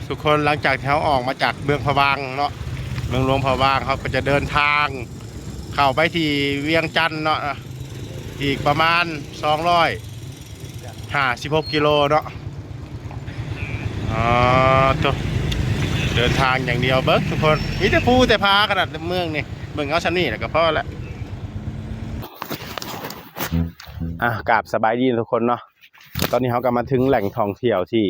ທຸກຄົນ ຫຼັງຈາກທີ່ເຮົາອອກມາຈາກເມືອງພະບາງເນາະ ເມືອງຫຼວງພະບາງ ເຮົາກໍຈະເດີນທາງເຂົ້າໄປທີ່ວຽງຈັນເນາະ ອີກປະມານສອງຮ້ອຍຫ້າສິບຫົກກິໂລເນາະ. ອໍ ໂຕ ເດີນທາງຢ່າງດຽວ ເບິ່ງທຸກຄົນ ມີແຕ່ພູແຕ່ຜາຂະໜາດເມືອງນີ້ ເບິ່ງເອົາສ່ຳນີ້ແຫຼະກໍພໍແຫຼະ. ອ່າ ກາບສະບາຍດີທຸກຄົນເນາະ ຕອນນີ້ເຮົາກໍມາເຖິງແຫຼ່ງທ່ອງທ່ຽວທີ່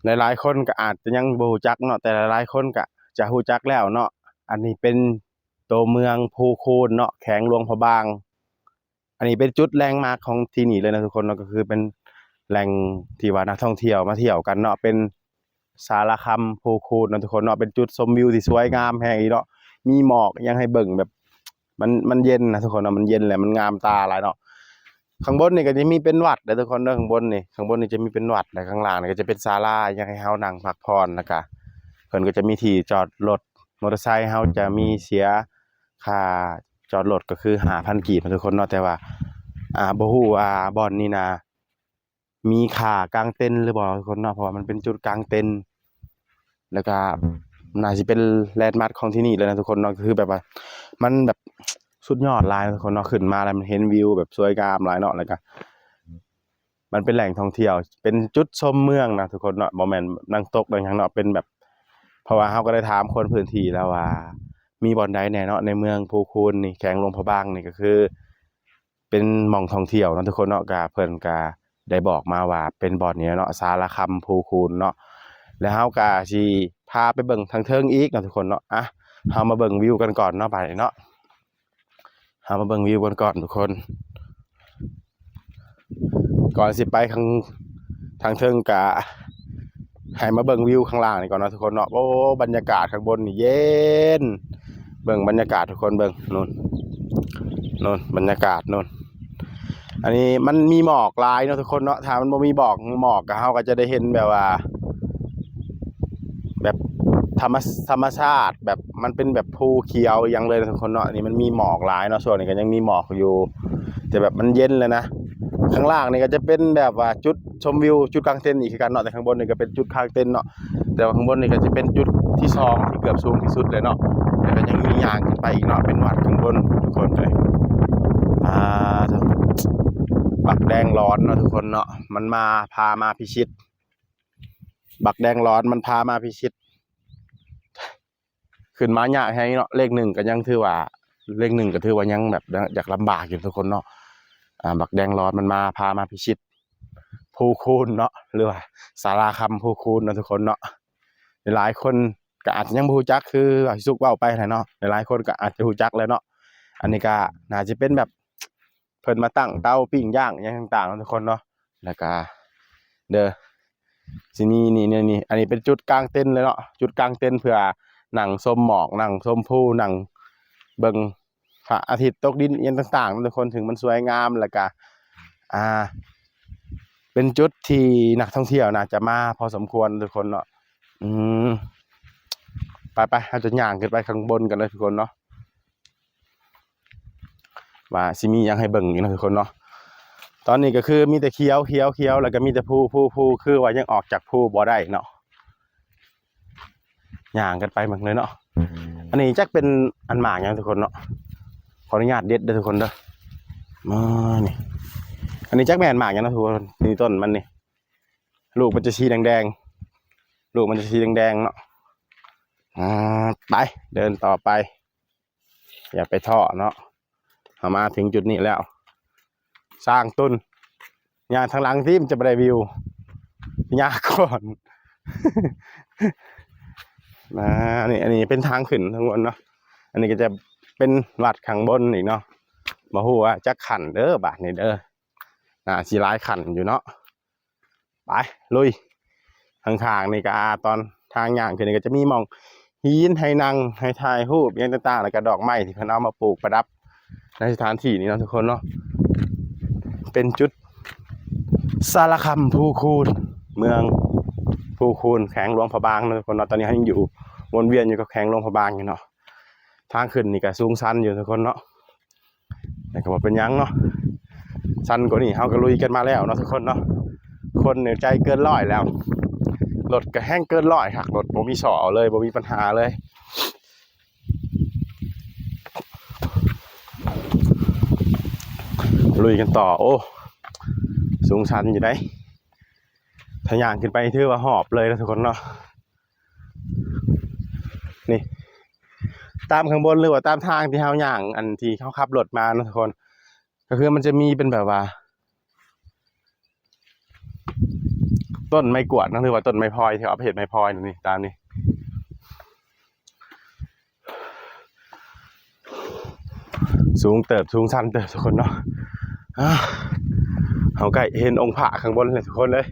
ຫຼາຍໆຄົນກໍອາດຈະຍັງບໍ່ຮູ້ຈັກເນາະ ແຕ່ຫຼາຍໆຄົນກໍຈະຮູ້ຈັກແລ້ວເນາະ. ອັນນີ້ເປັນໂຕເມືອງພູຄູນເນາະ ແຂວງຫຼວງພະບາງ. ອັນນີ້ເປັນຈຸດແລນມາກຂອງທີ່ນີ້ເລີຍນະທຸກຄົນເນາະ ກໍຄືເປັນແຫຼ່ງທີ່ວ່ານັກທ່ອງທ່ຽວມາທ່ຽວກັນເນາະ ເປັນສາລາຄຳພູຄູນນະທຸກຄົນເນາະ ເປັນຈຸດຊົມວິວທີ່ສວຍງາມແຮງອີ່ເນາະ ມີໝອກອີ່ຫຍັງໃຫ້ເບິ່ງແບບ ມັນ ມັນເຢັນນະທຸກຄົນເນາະ ມັນເຢັນແຫຼະ ມັນງາມຕາຫຼາຍເນາະ. ຂ້າງບົນນີ້ກໍຈະມີເປັນວັດເດີທຸກຄົນເດີ ຂ້າງບົນນີ້ ຂ້າງບົນນີ້ຈະມີເປັນວັດ ແລະ ຂ້າງລ່າງນີ້ກໍຈະເປັນສາລາ ອີ່ຫຍັງໃຫ້ເຮົານັ່ງພັກຜ່ອນ ແລ້ວກະເພິ່ນກໍຈະມີທີ່ຈອດລົດ ມໍເຕີໄຊເຮົາຈະມີເສຍຄ່າຈອດລົດ ກໍຄືຫ້າພັນກີບນະທຸກຄົນເນາະ ແຕ່ວ່າ ອ່າ ບໍ່ຮູ້ວ່າບ່ອນນີ້ນະ ມີຄ່າກາງເຕັນຫຼືບໍ່ທຸກຄົນເນາະ ເພາະວ່າມັນເປັນຈຸດກາງເຕັນ ແລ້ວກະໜ້າຊິເປັນແລນມາກຂອງທີ່ນີ້ເລີຍນະທຸກຄົນເນາະ ຄືແບບວ່າມັນແບບສຸດຍອດຫຼາຍນະທຸກຄົນເນາະ ຂຶ້ນມາແລ້ວມັນເຫັນວິວແບບສວຍງາມຫຼາຍເນາະ ແລ້ວກະມັນເປັນແຫຼ່ງທ່ອງທ່ຽວ ເປັນຈຸດຊົມເມືອງນະທຸກຄົນເນາະ ບໍ່ແມ່ນນ້ຳຕົກອີ່ຫຍັງເນາະ ເປັນແບບ ເພາະວ່າເຮົາກໍໄດ້ຖາມຄົນພື້ນທີ່ແລ້ວວ່າ ມີບ່ອນໃດແດ່ເນາະ ໃນເມືອງພູຄູນນີ້ ແຂວງຫຼວງພະບາງນີ້ ກໍຄື ເປັນໝ່ອງທ່ອງທ່ຽວເນາະທຸກຄົນເນາະ ກະເພິ່ນກະໄດ້ບອກມາວ່າເປັນບ່ອນນີ້ເນາະ ສາລາຄຳພູຄູນເນາະ ແລ້ວເຮົາກະຊິພາໄປເບິ່ງທາງເທິງອີກເນາະທຸກຄົນເນາະ. ອ່ະ ເຮົາມາເບິ່ງວິວກັນກ່ອນເນາະ ບາດນີ້ເນາະ ເຮົາມາເບິ່ງວິວກັນກ່ອນທຸກຄົນ. ກ່ອນຊິໄປຂ້າງ ທາງເທິງກະໃຫ້ມາເບິ່ງວິວຂ້າງລ່າງນີ້ກ່ອນເນາະທຸກຄົນເນາະ. ໂອ້ ບັນຍາກາດຂ້າງບົນນີ້ເຢັນ ເບິ່ງບັນຍາກາດທຸກຄົນເບິ່ງ ໂນ່ນ ໂນ່ນ ບັນຍາກາດໂນ່ນ. ອັນນີ້ມັນມີໝອກຫຼາຍເນາະທຸກຄົນເນາະ ຖ້າມັນບໍ່ມີໝອກ ໝອກກະເຮົາກໍຈະໄດ້ເຫັນແບບວ່າ ແບບທຳມະ ທຳມະຊາດ ແບບມັນເປັນແບບພູຂຽວອີ່ຫຍັງເລີຍນະທຸກຄົນເນາະ. ນີ້ມັນມີໝອກຫຼາຍເນາະ ຊ່ວງນີ້ກໍຍັງມີໝອກຢູ່ ແຕ່ແບບມັນເຢັນແລ້ວນະ. ຂ້າງລ່າງນີ້ກໍຈະເປັນແບບວ່າຈຸດຊົມວິວ ຈຸດກາງເຕັນອີກຄືກັນເນາະ ແຕ່ຂ້າງບົນນີ້ກໍເປັນຈຸດກາງເຕັນເນາະ. ແຕ່ວ່າຂ້າງບົນນີ້ກໍຈະເປັນຈຸດທີສອງທີ່ເກືອບສູງທີ່ສຸດເລີຍເນາະ ແລ້ວກໍຍັງມີຍ່າງຂຶ້ນໄປອີກເນາະ ເປັນວັດຂ້າງບົນທຸກຄົນເອີຍ. ອ່າ ບັກແດງຫຼອນເນາະທຸກຄົນເນາະ ມັນມາ ພາມາພິຊິດ ບັກແດງຫຼອນມັນພາມາພິຊິດ ຂຶ້ນມາຍາກແຮງເນາະ. ເລກໜຶ່ງກໍຍັງຖືວ່າ ເລກໜຶ່ງກໍຖືວ່າຍັງແບບ ຢາກລຳບາກຢູ່ທຸກຄົນເນາະ. ອ່າ ບັກແດງຫຼອນມັນມາ ພາມາພິຊິດພູຄູນເນາະ ຫຼືວ່າສາລາຄຳພູຄູນເນາະທຸກຄົນເນາະ. ຫຼາຍໆຄົນກໍອາດຈະຍັງບໍ່ຮູ້ຈັກ ຄືວ່າສຸກເວົ້າໄປຫັ້ນແຫຼະເນາະ ຫຼາຍໆຄົນກໍອາດຈະຮູ້ຈັກແລ້ວເນາະ. ອັນນີ້ກໍໜ້າຈະເປັນແບບ ເພິ່ນມາຕັ້ງເຕົາປີ້ງຍ່າງອີ່ຫຍັງຕ່າງໆເນາະທຸກຄົນເນາະ. ແລ້ວກະເດີ ຊິມີນີ້ ນີ້ ນີ້ ອັນນີ້ເປັນຈຸດກາງເຕັນເລີຍເນາະ ຈຸດກາງເຕັນເພື່ອນັ່ງຊົມໝອກ ນັ່ງຊົມພູ ນັ່ງເບິ່ງພະອາທິດຕົກດິນອີ່ຫຍັງຕ່າງໆເນາະທຸກຄົນ. ເຖິງມັນສວຍງາມ ແລ້ວກະ ອ່າ ເປັນຈຸດທີ່ນັກທ່ອງທ່ຽວໜ້າຈະມາພໍສົມຄວນທຸກຄົນເນາະ. ອືມ ໄປໆ ເຮົາຈະຍ່າງຂຶ້ນໄປຂ້າງບົນກັນເລີຍທຸກຄົນເນາະ. ວ່າຊິມີຫຍັງໃຫ້ເບິ່ງອີກເນາະທຸກຄົນເນາະ. ຕອນນີ້ກໍຄືມີແຕ່ຂຽວ ຂຽວ ຂຽວ ແລ້ວກໍມີແຕ່ພູ ພູ ພູ ຄືວ່າຍັງອອກຈາກພູບໍ່ໄດ້ເນາະ. ຍ່າງກັນໄປເບິ່ງເລີຍເນາະ. ອັນນີ້ຈັກເປັນອັນໝາກຫຍັງທຸກຄົນເນາະ. ຂໍອະນຸຍາດເດັດເດີທຸກຄົນເດີ. ມານີ້ ອັນນີ້ຈັກແມ່ນໝາກຫຍັງເນາະທຸກຄົນ. ນີ້ຕົ້ນມັນນີ້ ລູກມັນຈະສີແດງໆ ລູກມັນຈະສີແດງໆເນາະ. ອ່າ ໄປ ເດີນຕໍ່ໄປ. ຢ່າໄປທໍ້ເນາະ ເຮົາມາເຖິງຈຸດນີ້ແລ້ວ. ຊ້າງຕຸນ ຍ່າງທາງຫຼັງຕິ ມັນຈະບໍ່ໄດ້ວິວ ຍ່າງກ່ອນ. ອ່າ ນີ້ ອັນນີ້ເປັນທາງຂຶ້ນທາງບົນເນາະ. ອັນນີ້ກໍຈະເປັນວັດຂ້າງບົນອີກເນາະ. ບໍ່ຮູ້ວ່າຈັກຂັ້ນເດີ ບາດນີ້ເດີ ໜ້າຊິຫຼາຍຂັ້ນຢູ່ເນາະ. ໄປ ລຸຍ. ຂ້າງໆນີ້ກໍ ອ່າ ຕອນທາງຍ່າງຂຶ້ນນີ້ກໍຈະມີໝ່ອງຫີນໃຫ້ນັ່ງ ໃຫ້ຖ່າຍຮູບຫຍັງຕ່າງໆ ແລ້ວກໍດອກໄມ້ທີ່ເພິ່ນເອົາມາປູກປະດັບໃນສະຖານທີ່ນີ້ເນາະທຸກຄົນເນາະ. ເປັນຈຸດສາລະຄຳພູຄູນ ເມືອງພູຄູນ ແຂວງຫຼວງພະບາງເນາະທຸກຄົນເນາະ. ຕອນນີ້ເຮົາຍັງຢູ່ ວົນວຽນຢູ່ກັບແຂວງຫຼວງພະບາງຢູ່ເນາະ. ທາງຂຶ້ນນີ້ກໍສູງຊັນຢູ່ທຸກຄົນເນາະ ແຕ່ກໍບໍ່ເປັນຫຍັງເນາະ. ຊັນກວ່ານີ້ເຮົາກໍລຸຍກັນມາແລ້ວເນາະທຸກຄົນເນາະ. ຄົນນີ້ໃຈເກີນຮ້ອຍແລ້ວ ເ ລົດກໍແຮງເກີນຮ້ອຍຄັກ ລົດບໍ່ມີສໍ້ເອົາເລີຍ ບໍ່ມີປັນຫາເລີຍ. ລຸຍກັນຕໍ່. ໂອ້ ສູງຊັນຢູ່ໃດ໋ ຖ້າຍ່າງຂຶ້ນໄປຖືວ່າຫອບເລີຍນະທຸກຄົນເນາະ. ນີ້ ຕາມຂ້າງບົນ ຫຼືວ່າຕາມທາງທີ່ເຮົາຍ່າງ ອັນທີ່ເຮົາຂັບລົດມາເນາະທຸກຄົນ ກໍຄືມັນຈະມີເປັນແບບວ່າ ຕົ້ນໄມ້ກວາດເນາະ ຫຼືວ່າຕົ້ນໄມ້ພອຍ ທີ່ເອົາໄປເຮັດໄມ້ພອຍນີ້ ຕາມນີ້. ສູງເຕີບ ສູງຊັນເຕີບທຸກຄົນເນາະ. ອ້າ ເຮົາໃກ້ເຫັນອົງພະຂ້າງບົນແລ້ວທຸກຄົນເອີຍ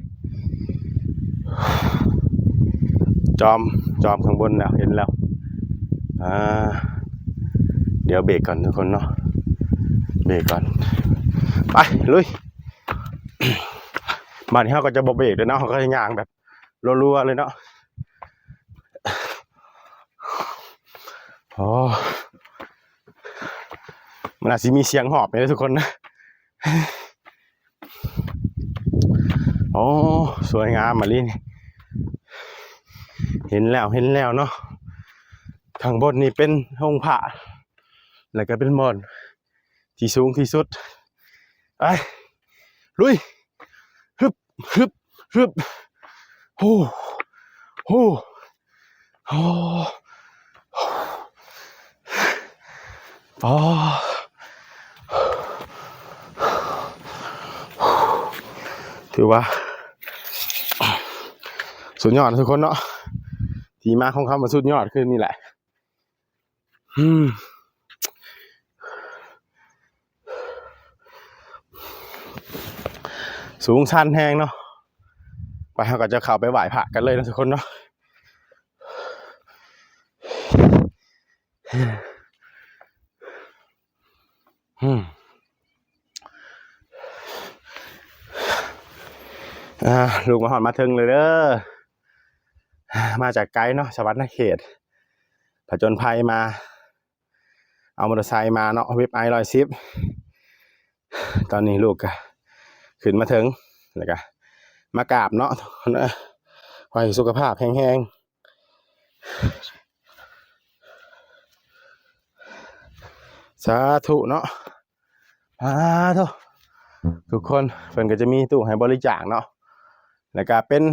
ຈອມ ຈອມຂ້າງບົນແລ້ວ ເຫັນແລ້ວ. ອ່າ ດຽວເບຣກກ່ອນທຸກຄົນເນາະ ເບຣກກ່ອນ. ໄປ ລຸຍ. ບາດນີ້ເຮົາກໍຈະບໍ່ເບຣກເລີຍເນາະ ເຮົາກໍຈະຍ່າງແບບລັວໆເລີຍເນາະ. ໂອ້ ມັນອາດຊິມີສຽງຫອບແດ່ເດີທຸກຄົນນະ. ໂອ້ ສວຍງາມອີ່ຫຼີນີ້ ເຫັນແລ້ວ ເຫັນແລ້ວເນາະ. ຂ້າງບົນນີ້ເປັນອົງພະ ແລ້ວກໍເປັນບ່ອນທີ່ສູງທີ່ສຸດ. ໄປ ລຸຍ ຮຶບ ຮຶບ ຮຶບ. ໂອ້ ໂອ້ ໂອ້ ອໍ ຖືວ່າສຸດຍອດທຸກຄົນເນາະ. ທີ່ມາຂອງຄຳວ່າສຸດຍອດຄືນີ້ແຫຼະ. ອືມ ສູງຊັນແຮງເນາະ. ໄປ ເຮົາກໍຈະເຂົ້າໄປໄຫວ້ພະກັນເລີຍເນາະທຸກຄົນເນາະ. ອືມ ອ່າ ລູກມາຮອດມາເຖິງເລີຍເດີ. ມາຈາກໄກເນາະ ສະຫວັນນະເຂດ ຜະຈົນໄພມາ ເອົາມໍເຕີໄຊມາເນາະ ເວັບໄອຮ້ອຍສິບ. ຕອນນີ້ລູກກະຂຶ້ນມາເຖິງ ແລ້ວກະມາກາບເນາະ ຂໍໃຫ້ສຸຂະພາບແຂງແຮງ ສາທຸເນາະ. ສາທຸ ທຸກຄົນ ເພິ່ນກໍຈະມີຕູ້ໃຫ້ບໍລິຈາກເນາະ ແລ້ວກະເປັນ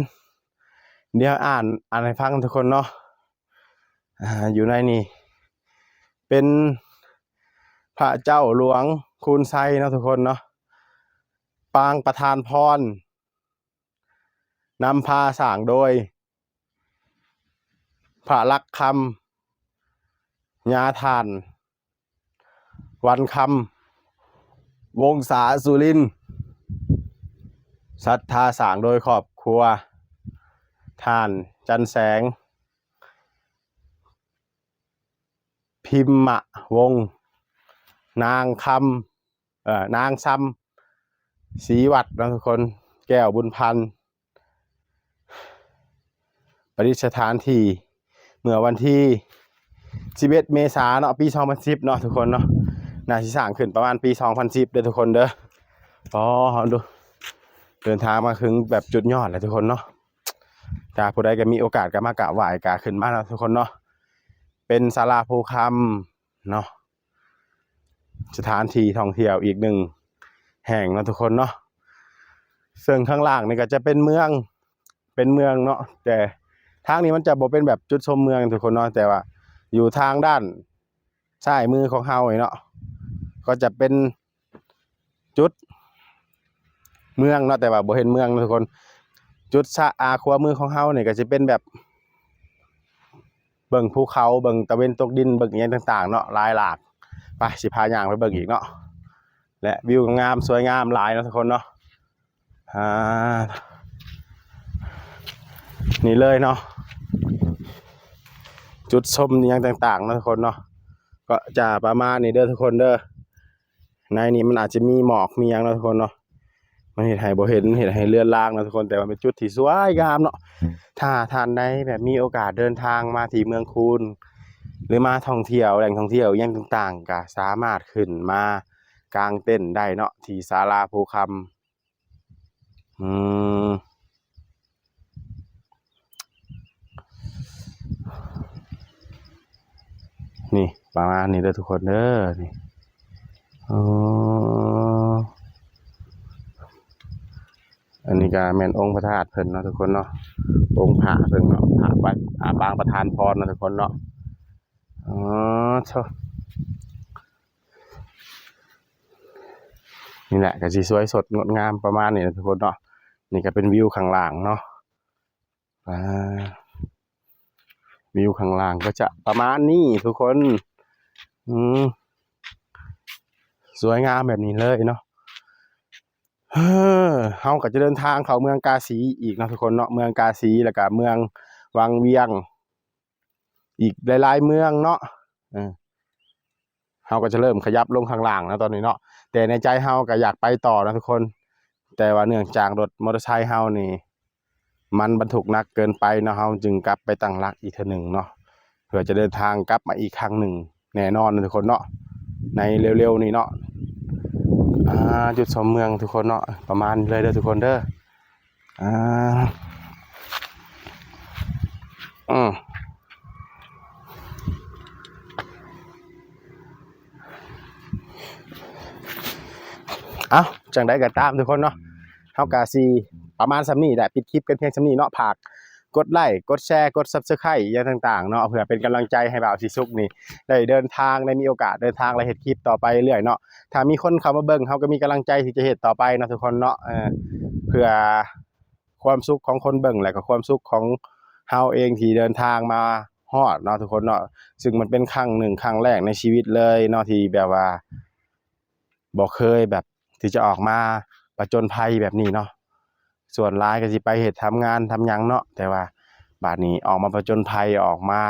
ດຽວອ່ານ ອ່ານໃຫ້ຟັງທຸກຄົນເນາະ. ອ່າ ຢູ່ໃນນີ້ເປັນພະເຈົ້າຫຼວງຄູນໄຊເນາະທຸກຄົນເນາະ ປາງປະທານພອນ ນຳພາສ້າງໂດຍ ພະລັກຄຳ ຍາທ່ານ ວັນຄຳ ວົງສາສຸລິນ. ສັດທາສ້າງໂດຍຄອບຄົວ ທ່ານ ຈັນແສງ ພິມມະວົງ, ນາງຄຳ ເອີ ນາງຊຳ ສີວັດເນາະທຸກຄົນ, ແກ້ວບຸນພັນ ປະດິດສະຖານທີ່ເມື່ອວັນທີສິບເອັດ ເມສາເນາະ ປີສອງພັນສິບເນາະທຸກຄົນເນາະ. ໜ້າຊິສ້າງຂຶ້ນປະມານປີສອງພັນສິບເດີທຸກຄົນເດີ. ອໍ ເຮົາດູ ເດີນທາງມາເຖິງແບບຈຸດຍອດແລ້ວທຸກຄົນເນາະ. ຖ້າຜູ້ໃດກໍມີໂອກາດກໍມາກາບໄຫວ້ ກະຂຶ້ນມາເນາະທຸກຄົນເນາະ. ເປັນສາລາພູຄຳເນາະ. ສະຖານທີ່ທ່ອງທ່ຽວອີກໜຶ່ງແຫ່ງເນາະທຸກຄົນເນາະ. ເຊິ່ງຂ້າງລ່າງນີ້ກໍຈະເປັນເມືອງ ເປັນເມືອງເນາະ, ແຕ່ທາງນີ້ມັນຈະບໍ່ເປັນແບບຈຸດຊົມເມືອງທຸກຄົນເນາະ, ແຕ່ວ່າຢູ່ທາງດ້ານຊ້າຍມືຂອງເຮົານີ້ເນາະ ກໍຈະເປັນຈຸດເມືອງເນາະ, ແຕ່ວ່າບໍ່ເຫັນເມືອງເນາະທຸກຄົນ. ຈຸດຊ້າຍ ອາ ຂວາມືຂອງເຮົານີ້ກໍຈະເປັນແບບ ເບິ່ງພູເຂົາ ເບິ່ງຕາເວັນຕົກດິນ ເບິ່ງອີ່ຫຍັງຕ່າງໆເນາະ ຫຼາຍຫຼາກ. ໄປ ຊິພາຍ່າງໄປເບິ່ງອີກເນາະ ແລະ ວິວງາມ ສວຍງາມຫຼາຍເນາະທຸກຄົນເນາະ. ອ່າ ນີ້ເລີຍເນາະ ຈຸດຊົມອີ່ຫຍັງຕ່າງໆເນາະທຸກຄົນເນາະ. ກໍຈະປະມານນີ້ເດີທຸກຄົນເດີ. ໃນນີ້ມັນອາດຈະມີໝອກມີຫຍັງເນາະທຸກຄົນເນາະ, ມັນເຮັດໃຫ້ບໍ່ເຫັນ ເຮັດໃຫ້ເລືອນລາງເນາະທຸກຄົນ. ແຕ່ວ່າເປັນຈຸດທີ່ສວຍງາມເນາະ. ຖ້າທ່ານໃດແບບມີໂອກາດເດີນທາງມາທີ່ເມືອງຄູນ ຫຼືມາທ່ອງທ່ຽວ ແຫຼ່ງທ່ອງທ່ຽວອີ່ຫຍັງຕ່າງໆ ກໍສາມາດຂຶ້ນມາກາງເຕັນໄດ້ເນາະ ທີ່ສາລາພູຄຳ. ອືມ ອ ນີ້ປະມານນີ້ເດີທຸກຄົນເດີ ນີ້ ອໍ ອັນນີ້ກໍແມ່ນອົງພະທາດເພິ່ນເນາະທຸກຄົນເນາະ ອົງພະເພິ່ນເນາະ ພະວັດ ອາ ປາງປະທານພອນເນາະທຸກຄົນເນາະ ອໍ ໂທ້ ນີ້ແຫຼະ ກໍຊິສວຍສົດງົດງາມປະມານນີ້ແຫຼະທຸກຄົນເນາະ ນີ້ກໍເປັນວິວຂ້າງລ່າງເນາະ ອ່າ ວິວຂ້າງລ່າງກໍຈະປະມານນີ້ທຸກຄົນ ອືມ ສວຍງາມແບບນີ້ເລີຍເນາະ ເອີ ເຮົາກໍຈະເດີນທາງເຂົ້າເມືອງກາສີອີກເນາະທຸກຄົນເນາະ ເມືອງກາສີ ແລ້ວກໍເມືອງວັງວຽງ ອີກຫຼາຍໆເມືອງເນາະ ເອີ ເຮົາກໍຈະເລີ່ມຂະຫຍັບລົງຂ້າງລ່າງແລ້ວຕອນນີ້ເນາະ ແຕ່ໃນໃຈເຮົາກໍຢາກໄປຕໍ່ນະທຸກຄົນ ແຕ່ວ່າເນື່ອງຈາກລົດມໍເຕີໄຊເຮົານີ້ ມັນບັນທຸກໜັກເກີນໄປເນາະ ເຮົາຈຶ່ງກັບໄປຕັ້ງຫຼັກອີກເທື່ອໜຶ່ງເນາະ ເພື່ອຈະເດີນທາງກັບມາອີກຄັ້ງໜຶ່ງແນ່ນອນນະທຸກຄົນເນາະ ໃນເລັວໆນີ້ເນາະ ອ່າ ຈຸດຊົມເມືອງທຸກຄົນເນາະ ປະມານນີ້ເລີຍເດີທຸກຄົນເດີ ອ່າ ອືມ ເອົ້າ ຈັ່ງໃດກໍຕາມທຸກຄົນເນາະ ເຮົາກໍຊິປະມານສ່ຳນີ້ແຫຼະ ປິດຄລິບກັນພຽງສ່ຳນີ້ເນາະ ຝາກກົດໄລ ກົດແຊ ກົດ Subscribe ຫຍັງຕ່າງໆເນາະ ເພື່ອເປັນກຳລັງໃຈໃຫ້ບ່າວສີສຸກນີ້ໄດ້ເດີນທາງ ໄດ້ມີໂອກາດເດີນທາງ ແລະ ເຮັດຄລິບຕໍ່ໄປເລື້ອຍເນາະ ຖ້າມີຄົນເຂົ້າມາເບິ່ງ ເຮົາກໍມີກຳລັງໃຈທີ່ຈະເຮັດຕໍ່ໄປເນາະທຸກຄົນເນາະ ເອີ ເພື່ອຄວາມສຸກຂອງຄົນເບິ່ງ ແລະ ກໍຄວາມສຸກຂອງເຮົາເອງທີ່ເດີນທາງມາຮອດເນາະທຸກຄົນເນາະ ຊຶ່ງມັນເປັນຄັ້ງໜຶ່ງຄັ້ງແລກໃນຊີວິດເລີຍເນາະ ທີ່ແບບວ່າບໍ່ເຄີຍແບບທີ່ຈະອອກມາປະຈົນໄພແບບນີ້ເນາະ ສ່ວນຫຼາຍກໍຊິໄປເຮັດ ທຳງານ ທຳຫຍັງເນາະ ແຕ່ວ່າບາດນີ້ອອກມາປະຈົນໄພ ອອກມາ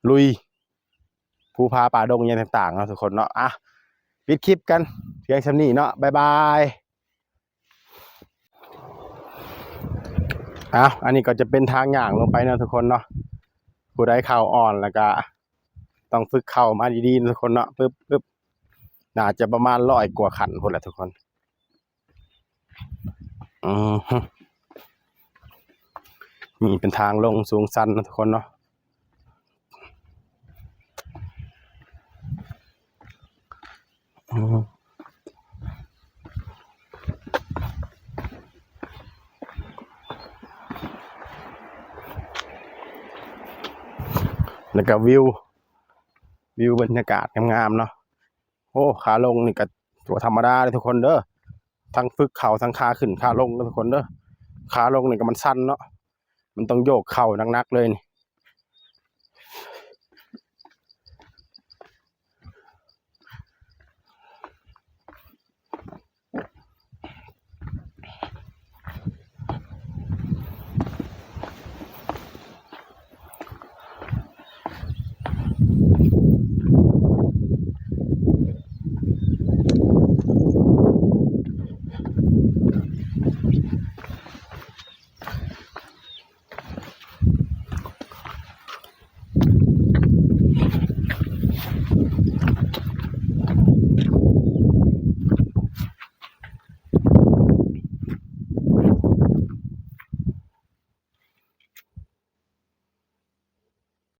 ລຸຍ ພູຜາປ່າດົງຫຍັງຕ່າງໆເນາະທຸກຄົນເນາະ ອ່ະ ປິດຄລິບກັນພຽງສ່ຳນີ້ເນາະ ບາຍບາຍ ອ້າວ ອັນນີ້ກໍຈະເປັນທາງຍ່າງລົງໄປເນາະທຸກຄົນເນາະ ຜູ້ໃດເຂົ່າອ່ອນແລ້ວກໍຕ້ອງຝຶກເຂົ່າມາດີໆເນາະທຸກຄົນເນາະ ປຶບ ປຶບ ໜ້າຈະປະມານຮ້ອຍກວ່າຂັ້ນພຸ້ນແຫຼະທຸກຄົນ. ອືມ ນີ້ເປັນທາງລົງສູງຊັນນະທຸກຄົນເນາະ ອືມ ແລ້ວກໍວິວ ວິວບັນຍາກາດງາມໆເນາະ. ໂອ້ ຂາລົງນີ້ກໍບໍ່ທຳມະດາເດີທຸກຄົນເດີ ທັງຝຶກເຂົ່າ ທັງຂາຂຶ້ນຂາລົງເດີທຸກຄົນເດີ ຂາລົງນີ້ກໍມັນຊັນເນາະ ມັນຕ້ອງໂຍກເຂົ່າໜັກໆເລີຍນີ້